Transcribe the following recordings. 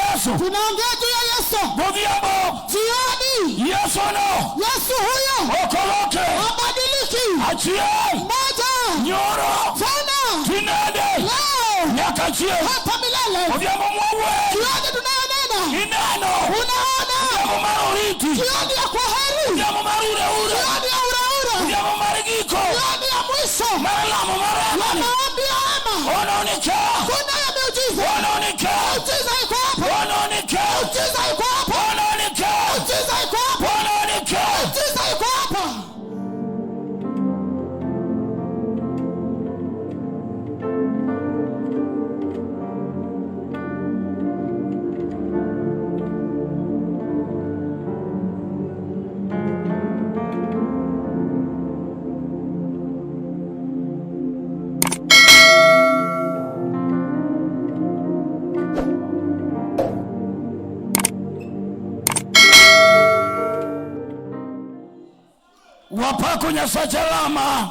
Yesu. Tunaongea juu ya Yesu. Godhiambo. Jioni. Yesu no. Yesu huyo Ok oloke. habadiliki. Achiel. Moja. Nyoro. Jana. Tinende. Leo. Nyaka chieng'. Hata milele. Odhiambo mwawuoye. Jioni tunayonena. Ineno. Unaona. Odhiambo mar oriti. Jioni ya kwaheri. Odhiambo mar ureure. Jioni ya uraura. Odhiambo mar giko. Jioni ya mwisho. Mar lamo mar Ya hema ni. maombi ya hema. Ono ni ka. Kunayo miujiza. Ono ni ka. Miujiza iko hapo. Ono ni ka. Miujiza iko hapo. Ono ni ka. Miujiza iko hapo. Ono ni ka. Miujiza iko hapa. Wapako Nyasache lama.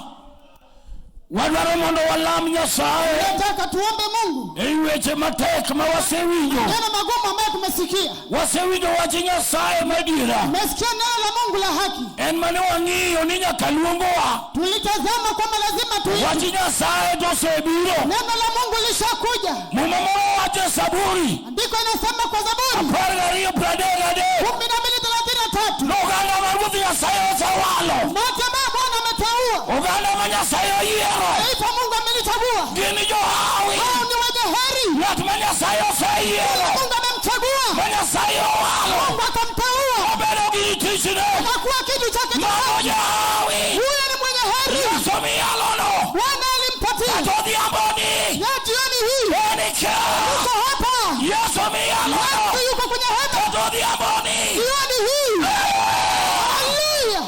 Wadwaro mondo walam Nyasaye Nataka tuombe Mungu. ei weche matek ma wasewinjo. Neno magumu ambayo tumesikia. Wasewinjo wach Nyasaye madiera. Tumesikia neno la Mungu la haki. En mane wang'iyo ni nyaka luongowa. Tulitazama kwamba lazima tuishi. Wach Nyasaye to osebiro. Neno la Mungu lishakuja. Muma moro wacho e Saburi Andiko inasema kwa Zaburi 12:33 12:33, Oganda ma Ruoth Nyasaye osewalo. umati ambao Bwana ameteua, Oganda ma Nyasaye oyiero. taifa Mungu amelichagua, Gin johawi. hao ni wenye heri. Ng'at ma Nyasaye oseyiero. Mungu amemchagua, Ma Nyasaye owalo. Mungu akamteua, Obedo gi tichne. akakuwa kitu chake cha Mano haki. jahawi. Huyo ni mwenye heri. Yesu miyalono. Bwana alimpatia. Kata odhiamboni. Ya jioni hii En ka. yuko hapa, Yesu miyalono. Yesu yuko kwenye hema Kata odhiamboni. jioni hii. Haleluya!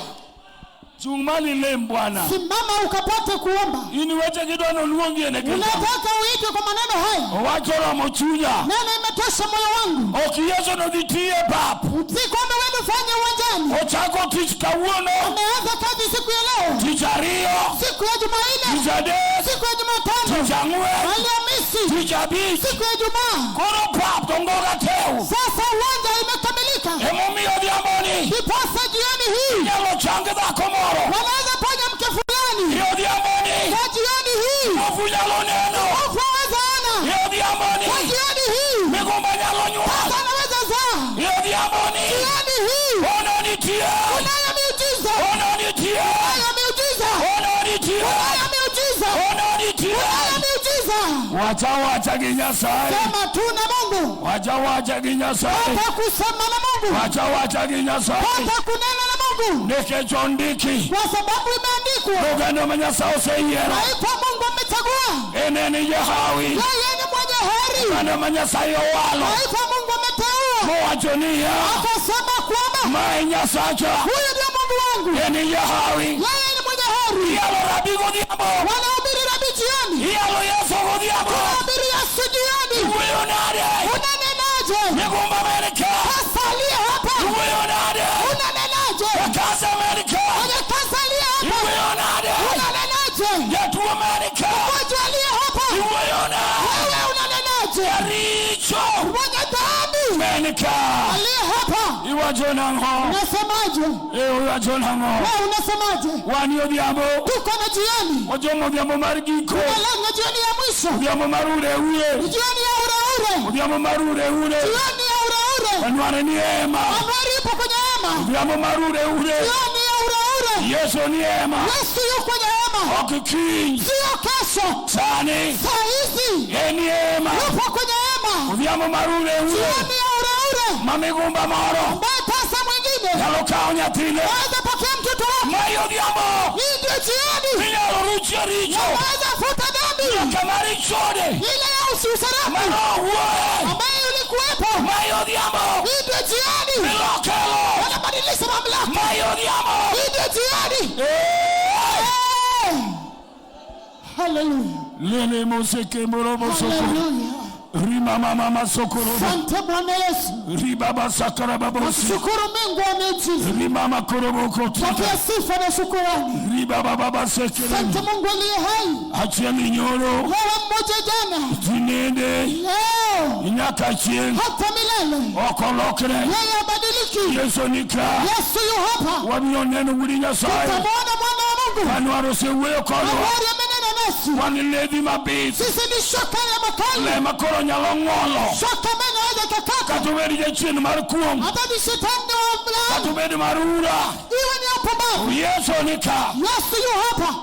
Chung' malo ilem Bwana. Simama ukapate kuomba. In weche gi dwano luongi e nikech. Unataka uitwe kwa maneno haya? Owacho romo chunya. Neno imetosha moyo wangu. Ok Yesu nodhi tiye pap. Si kwamba wewe ufanye uwanjani. Ochako tich kawuono. Ameanza kazi siku ya leo, Tich ariyo. siku ya Jumanne, Tich adek. siku ya Jumatano, Tich ang'wen. Alhamisi, Tich abich. siku ya Ijumaa. Koro pap to ngoga tew. Sasa uwanja imekamilika, Emomiyo odhiamboni. ndiposa jioni hii Inyalo chang dhako moro. wanaweza ponya mke fulani. E odhiamboni. Kwa jioni hii Muofu nyalo neno. mwovu aweza ona. E odhiamboni. Kwa jioni hii Migumba nyalo nyuol. sasa anaweza zaa. E odhiamboni. Jioni hii Ono nitie. kunayo miujiza, Ono nitie. kunayo miujiza, Ono nitie. kunayo miujiza, Ono nitie. kunayo miujiza. Wacha wacha gi Nyasaye. Sema tu na Mungu, Wacha wacha gi Nyasaye. hata kusema na Mungu, Wacha wacha gi Nyasaye. hata kunena na Mungu, Nikech ondiki. kwa sababu imeandikwa, Oganda ma Nyasaye oseyiero. taifa Mungu amechagua, En en jahawi. yeye ni mwenye heri, Oganda ma Nyasaye owalo. taifa Mungu ameteua. Mowacho niya. Akasema kwamba Ma e Nyasacha. huyu ndio Mungu wangu, En jahawi. yeye ni mwenye heri. Iyalo rabi godhiambo. Wanahubiri rabi jioni, Iyalo Yesu godhiambo. wanahubiri Yesu jioni. Iwuoyo nade? Unanenaje? Migumba Amerika. Sasa aliye hapa, Iwuoyo nade? unanenaje? Jakasa Amerika. Mwenye kansa aliye hapa, Iwuoyo nade? unanenaje? Jatuo Amerika. Mgonjwa aliye hapa, Iwuoyo nade? wewe unanenaje? Jaricho. Mwenye dhambi Amerika. aliye hapa, Iwacho nang'o? unasemaje? Eh, iwacho nang'o? Wewe unasemaje? Wan e odhiambo. Tuko na jioni, Wachomo odhiambo mar giko. tunalenga jioni ya mwisho, Odhiambo mar ureure. jioni ya ureure, Odhiambo mar ureure. jioni ya ureure. Anware ni hema. Anwari ipo kwenye hema, Odhiambo mar ureure. jioni ya ureure. Yesu ni hema. Yesu yuko kwenye hema, Ok kiny. sio kesho, Sani. saa hizi En hema. yupo kwenye hema, Odhiambo mar ureure. jioni ya ureure, Ma migumba moro. ambaye tasa mwingine Nyalo kawo nyathine. aweza pokea mtoto wake. Mae odhiambo. Hii ndio jioni, Inyalo ruchie richo. naweza futa dhambi Nyaka mar ichode. ile ya uasherati Mano wuoye. ambayo ilikuwepo. Mae odhiambo. Hii ndio jioni, Milokelo. wanabadilisha mamlaka. Mae odhiambo. Hii ndio jioni. Eh. Eh. Haleluya, Lele moseke morobo soko. haleluya. Rima mama masokorobo. Asante Bwana Yesu, Riba basakara babosi. shukuru Mungu wa miujiza, Rima makorobo kotita. pokea sifa na shukurani. Riba baba basekere. Asante Mungu aliye hai, Achia minyoro. wewe mmoja jana, Tinende. leo Leo Nyaka chieng' hata milele, ok olokre. Yeye habadiliki. Yesu ni ka. Yesu yu hapa. Wabiro neno wuod Nyasaye. Tutamwona mwana wa Mungu. Anwar osewuoyo kodwa. Habari amenena nasi. Wan ledhi mabith. Sisi ni shoka ya makali, Le ma koro nyalo ng'olo. shoka ambayo inaweza ikakata. Kata obed jachien mar kuong'. Hata ni shetani wa Kata mlaani, obed mar ura. iwe ni ya pumbavu. Yesu ni ka. Yesu yu hapa.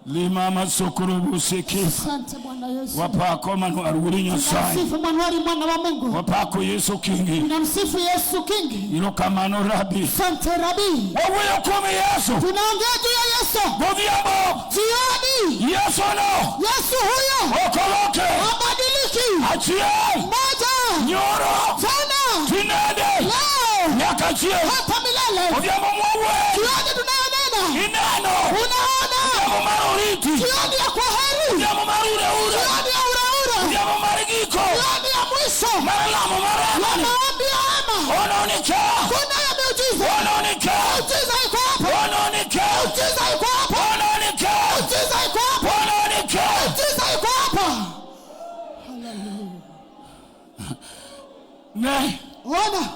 Limama sokoro seke. Asante Bwana Yesu. Wapako Manuel wuod Nyasaye. Tunamsifu Mwanwari mwana wa Mungu. Wapako Yesu Kingi. Tunamsifu Yesu Kingi. Erokamano Rabi. Asante Rabi. Wawuoyo kuom Yesu. Tunaongea juu ya Yesu. Godhiambo. Jioni Yesu no. Yesu huyo Ok oloke. habadiliki. Achiel. Moja Nyoro. jana, Tinende. leo, Nyaka chieng'. hata milele. Odhiambo mwawuoye. Jioni tunayonena, Ineno. unaona Odhiambo mar oriti. jioni ya kwaheri, Odhiambo mar ureure. jioni ya uraura, Odhiambo mar giko. jioni ya mwisho Mar lamo mar ya amani. maombi ya ama. Ono ni ka. Kuna ya miujiza, Ono ni ka. miujiza iko hapa, Ono ni ka. miujiza iko hapa, Ono ni ka. miujiza iko hapa, Ono ni ka. miujiza iko hapa. Ne. Ona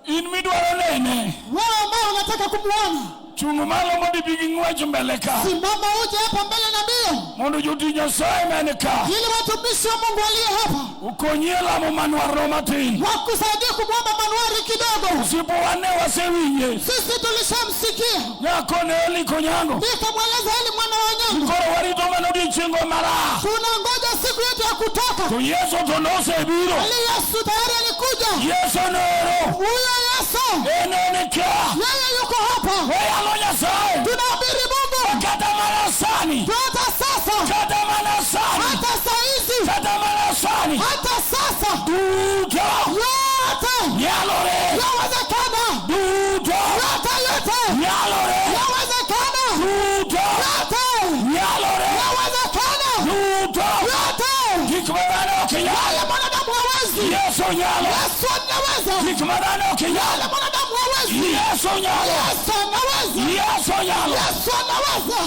In midwaro nene. wewe ambaye unataka kumwona, Chung' malo mondo ibi gi ng'wech mbele ka. simama uje hapa mbele na mbio, Mondo jotich Nyasaye man ka. ili watumishi wa Mungu aliye hapa Okonyi e lamo manwarno matin. wakusaidie kumwomba manuari kidogo. Osipo wan ne wasewinje. Sisi tulishamsikia, Nyako ne Eli Konyango. nikamweleza hili mwana wa Onyango, Koro warito mana odiechiengo marach. tunangoja siku yetu ya kutoka. To Yesu to nosebiro. Ali Yesu tayari alikuja. Yesu noero. Huyo Yesu En en ka. yeye yuko hapa. Wayalo Nyasaye. Tunahubiri Mungu Kata mana sani. hata sasa, Kata mana sani. hata saa hizi, Kata mana sani. hata sasa, Duto. yote Nyalore. yawezekana, Duto. yote yote Nyalore. yawezekana, Duto. yote Nyalore. yawezekana, Duto. yote. Gik ma dhano ok nyal. Yale mwanadamu hawezi, Yesu nyalo. Yesu anaweza. Gik ma dhano ok nyal. Yale mwanadamu hawezi, Yesu nyalo. Yesu anaweza, Yesu nyalo. Yesu anaweza.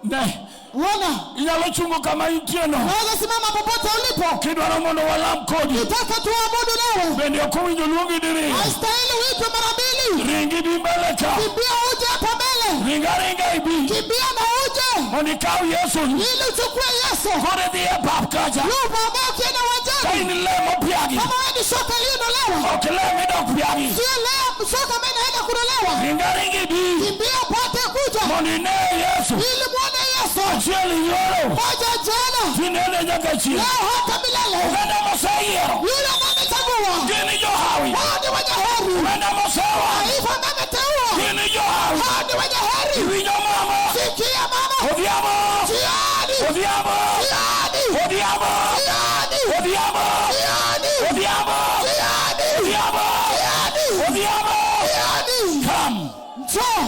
Ne. Ona, Inyalo chungo kama intie no. naweza simama popote ulipo, Kidwaro mondo walam kodi. nitaka tuabudu nawe. Bende ok owinjo luongi diriyo. Haistahili uitwe mara mbili. Ringi bi mbele ka. Kimbia uje hapa mbele, Ring aringa ibi. kimbia na uje Mondo ikaw Yesu. ili uchukue Yesu. Koro idhi e pap kacha. Yupo ambaye ukienda Ka uwanjani, in le mopiagi. kama wewe ni shoka iliyonolewa, Ok le midok piagi. sio leo shoka ambaye inaenda kunolewa. Ring aringa ibi. Kimbia upate kuja Mondo ine Yesu. ili muone Yesu. Achiel inyoro. Moja jana, Tinende nyaka chieng'. leo, hata milele. Oganda moseyiero. Yule ambaye amechagua, Gin johawi. hao ni wenye heri. Oganda mosewa. Taifa ambaye ameteua, Gin johawi. hao ni wenye heri. Iwinjo mama. Sikia mama, Odhiambo. jioni, Odhiambo. jioni, Odhiambo. jioni, Odhiambo. jioni, Odhiambo. jioni, Odhiambo. jioni, Odhiambo. jioni. Come. Njoo,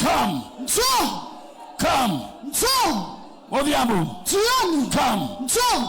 Come. njoo, Come. njoo, Odhiambo. jioni, Come. njoo,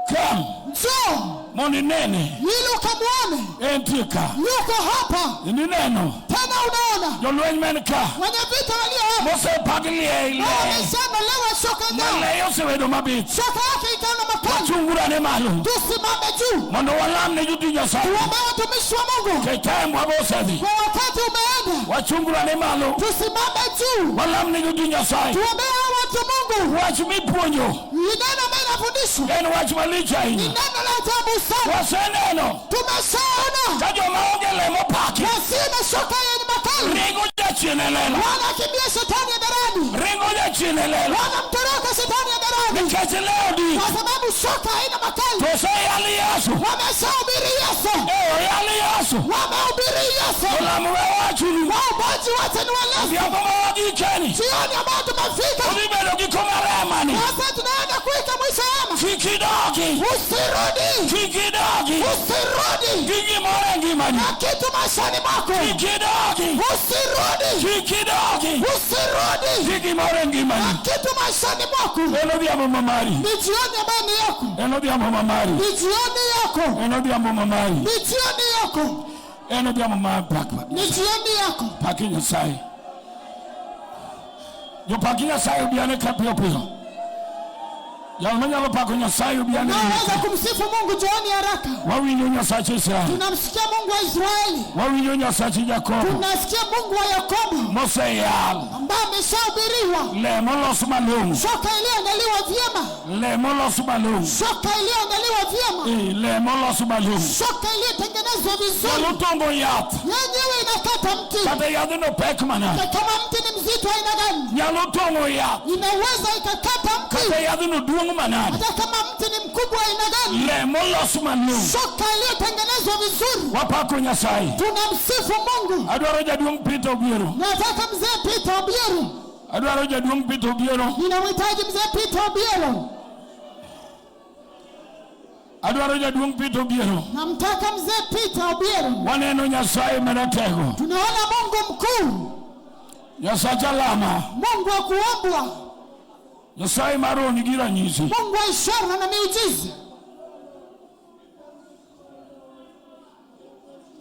Come. njoo, Mondo inene. ili ukamwone. Entie ka. Yuko hapa Ineno. tena, unaona Jolweny man ka. wenye vita walio hapa Mosepag liel. wameshanolewa shoka zao, Maleyo osebedo mabith. shoka yake ikawa na makali. Wachungurane malo. Tusimame juu, Mondo walam ne jotich Nyasaye. tuombe watumishi wa Mungu Ke time wabo osedhi. kwa wakati umeenda. Wachungurane malo. Tusimame juu, Walam ne jotich Nyasaye. tuombe hawa watu Mungu. Wach mipuonjo Ni neno ambayo inafundishwa en wach malich ni ahinya. neno la ajabu sana. Waseneno Tumeshaona ka joma onge le mopaki wasio na shoka yenye makali ringo jachien e lela. wanakimbia shetani hadharani, Ringo jachien e lela. wanamtoroka shetani hadharani, Nikech lewni kwa sababu shoka haina makali. to oseyal Yesu. Wameshahubiri Yesu, Eh, oyal Yesu. wamehubiri Yesu. Olam we wachuru. Waombaji wote ni walezi. Odhiambo ma wagikeni. Jioni ambayo tumefika Odhi bedo gi komaremani. sasa, tunaenda kuika mwisho wema. Kik idogi. Usirudi, Kik idogi. usirudi Gi gimoro e ngimani. na kitu maishani mwako, Kik idogi. usirudi, Kik idogi. usirudi Gi gimoro e na ngimani. kitu maishani mwako. En odhiambo ma mari. Ni jioni ambayo ni yako, En odhiambo ma mari. ni jioni yako, En odhiambo ma mari. ni jioni yako, En odhiambo ma pak ni jioni yako. paki Nyasaye. Jopak Nyasaye obiane ka piyo piyo. Jal manyalo pako Nyasaye obiane. Naweza kumsifu Mungu, njooni haraka. Wawinjo Nyasache Israel. Tunamsikia Mungu wa Israeli, Wawinjo Nyasache Jakobo. tunasikia Mungu wa Yakobo Moseyal. ambaye ameshahubiriwa Le molos malong'o. shoka iliyoandaliwa vyema, Le molos malong'o. shoka iliyoandaliwa vyema, Eh, le molos malong'o. shoka iliyotengenezwa vizuri, Nyalo tongo yath. yenyewe inakata mti. Kata yadhno pek manade. Hata kama mti ni mzito aina gani, Nyalo tong'o yath. inaweza ikakata Kata mti. yadhno duong' manade. Hata kama mti ni mkubwa aina gani, Le molos malong'o. shoka iliyotengenezwa vizuri. Wapako Nyasaye. Tunamsifu Mungu. Adwaro jaduong' Peter Obiero. Nataka mzee Peter Obiero, Adwaro jaduong' Peter Obiero. ninamhitaji mzee Peter Obiero, Adwaro jaduong' Peter Obiero. namtaka mzee Peter Obiero. Waneno Nyasaye maratego. Tunaona Mungu mkuu, Nyasach alama. Mungu wa kuombwa, Nyasaye maroni gi ranyisi. Mungu wa ishara na miujiza.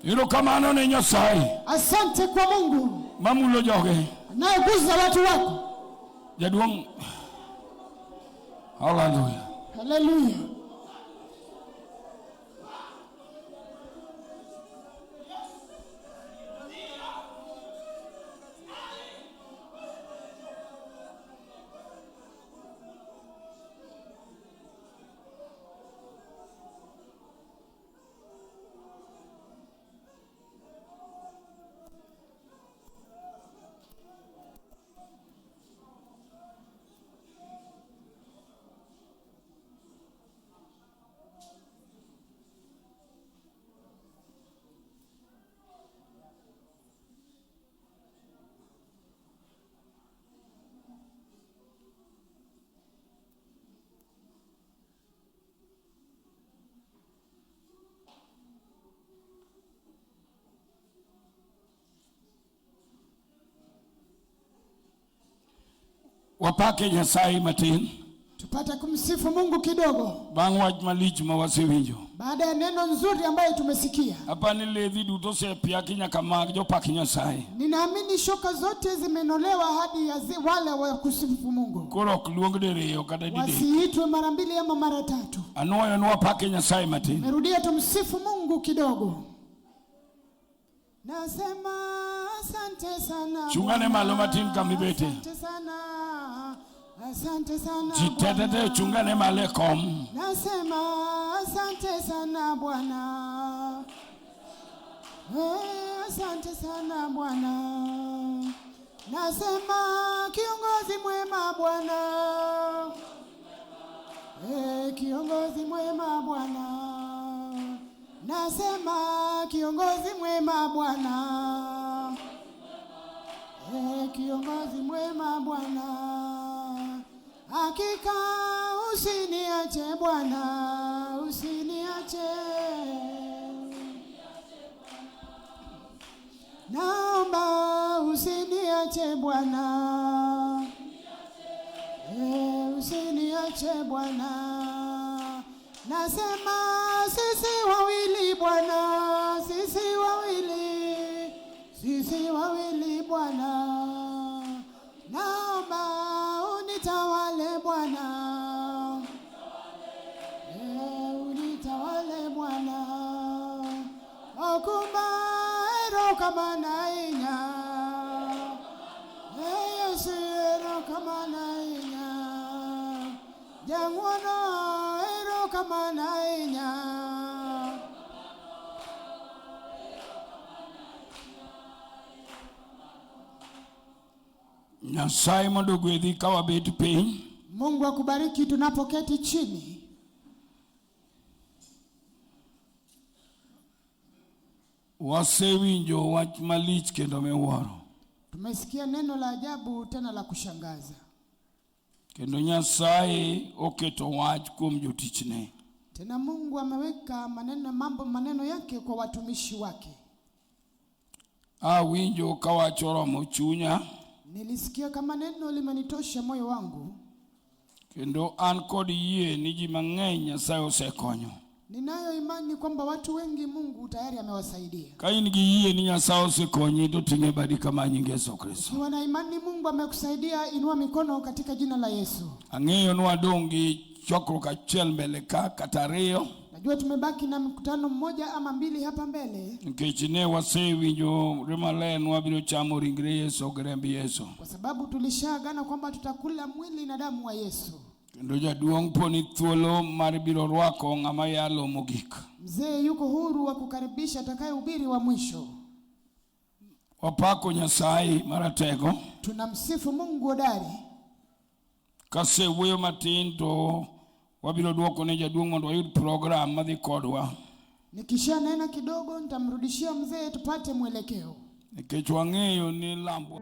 Erokamano ne Nyasaye Asante kwa Mungu mamulo joge. anayeguza watu wako. Jaduong'. Hallelujah. Haleluya! Wapake Nyasaye matin Tupate kumsifu Mungu kidogo bang' wach malich ma wasewinjo. baada ya neno nzuri ambayo tumesikia. Apani ledhi duto osepiaki nyaka mag jopak Nyasaye. Ninaamini shoka zote zimenolewa hadi ya wale wa kusifu Mungu, Koro ok luong diriyo kata didek. wasiitwe mara mbili ama mara tatu. Anuoyo ni wapake Nyasaye matin. Merudia, tumsifu Mungu kidogo. Nasema asante sana Chungane Bwana. malo matin kamibete. Asante sana, asante sana Ji te te te Bwana. chungane malo e kom. Nasema asante sana Bwana. Asante sana Bwana. Nasema kiongozi mwema Bwana. Kiongozi mwema Bwana. Nasema kiongozi mwema Bwana. Kiongozi mwema Bwana. Hakika usiniache Bwana, usiniache. Naomba usiniache Bwana. Usiniache Bwana. Nasema sisi wawili Bwana, sisi wawili, sisi wawili Bwana. Naomba unitawale Bwana. Unitawale Bwana. Okumba erokamana inya. Yesu erokamana inya. Jang'wono erokamana inya. Nyasaye mondo ogwedhi ka wabet piny. Mungu akubariki tunapoketi chini. Wasewinjo wach malich kendo miwuoro. Tumesikia neno la ajabu tena la kushangaza. Kendo Nyasaye oketo wach kuom jotichne. Tena Mungu ameweka maneno mambo maneno yake kwa watumishi wake. Awinjo ka wach oromo chunya Nilisikia kama neno limenitosha moyo wangu, kendo an kod yie ni ji mang'eny Nyasaye osekonyo. Ninayo imani kwamba watu wengi Mungu tayari amewasaidia. Ka in gi yie ni Nyasaye osekonyi to ting'e badi kama nying Yesu Kristo. Ukiwa na imani Mungu amekusaidia, inua mikono katika jina la Yesu. Ang'eyo ni wadong' gi chokruok achiel mbele ka kata ariyo Najua tumebaki na mkutano mmoja ama mbili hapa mbele, nikech ne wasewinjo maler ni wabiro chamo ringre Yesu gi remb Yesu. kwa sababu tulishaagana kwamba tutakula mwili na damu wa Yesu. Kendo jaduong' poni thuolo mar biro rwako ng'ama yalo mogik. Mzee yuko huru wa kukaribisha atakayehubiri wa mwisho. Wapako Nyasaye maratego. Tunamsifu Mungu hodari. Kasewuoyo matin to wabiro duoko ne jaduong' mondo wayud program madhi kodwa. Nikisha nena kidogo nitamrudishia mzee tupate mwelekeo, Nikech wang'eyo ni lambwa